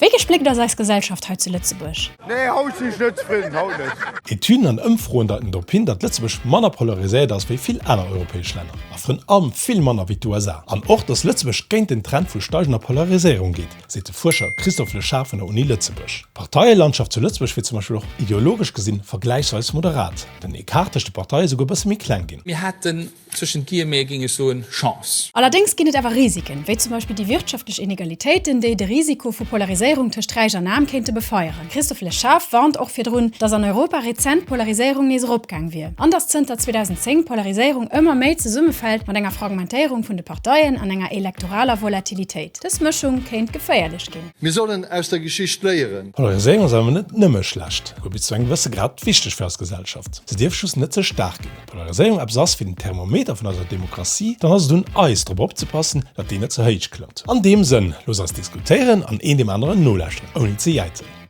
Wéi gespléckt ass eis Gesellschaft hei zu Lëtzebuerg? Nee, haut sinn ech net zefridden, haut net. Etüden an Ëmfroen deiten drop hin, datt Lëtzebuerg manner polariséiert ass wéi vill aner europäesch Länner, a vrun allem vill manner wéi d'USA. An och, datt Lëtzebuerg géint den Trend vu steigender Polariséierung geet, seet de Fuerscher Christophe Lechard vun der Uni Lëtzebuerg. D'Parteielandschaft zu Lëtzebuerg wier zum Beispill och ideologesch gesinn vergläichsweis moderat, den Ecart tëscht de Parteie souguer e bësse méi kleng ginn. Mir haten Zwëschent Guillemete géing ech soen, Chance. Allerdéngs ginn et awer Risiken, wéi zum Beispill déi wirtschaftlech Inegalitéiten, déi de Risiko vu Polariséierung tëscht Räich an Aarm kéinte befeieren. Christophe Lechave warnt och virdrun, datt an Europa rezent d'Polariséierung nees eropgaang wier an datt zënter 2010 d'Polariséierung ëmmer méi zesummefält mat enger Fragmentéierung vun de Parteien an enger elektoraler Volatilitéit. Dës Mëschung kéint geféierlech ginn. Mir sollen aus der Geschicht léieren. Polariséierung ass awer net nëmme schlecht, esouguer bis zu engem gewësse Grad wichteg fir eis Gesellschaft. Se dierf just net ze staark ginn. Polariséierung eppes ass wéi den Thermometer vun eiser Demokratie, dann ass et un eis drop opzepassen, datt deen net ze héich klëmmt. An deem Sënn, loosst eis diskutéieren an een deem aneren nolauschteren, ouni ze jäizen.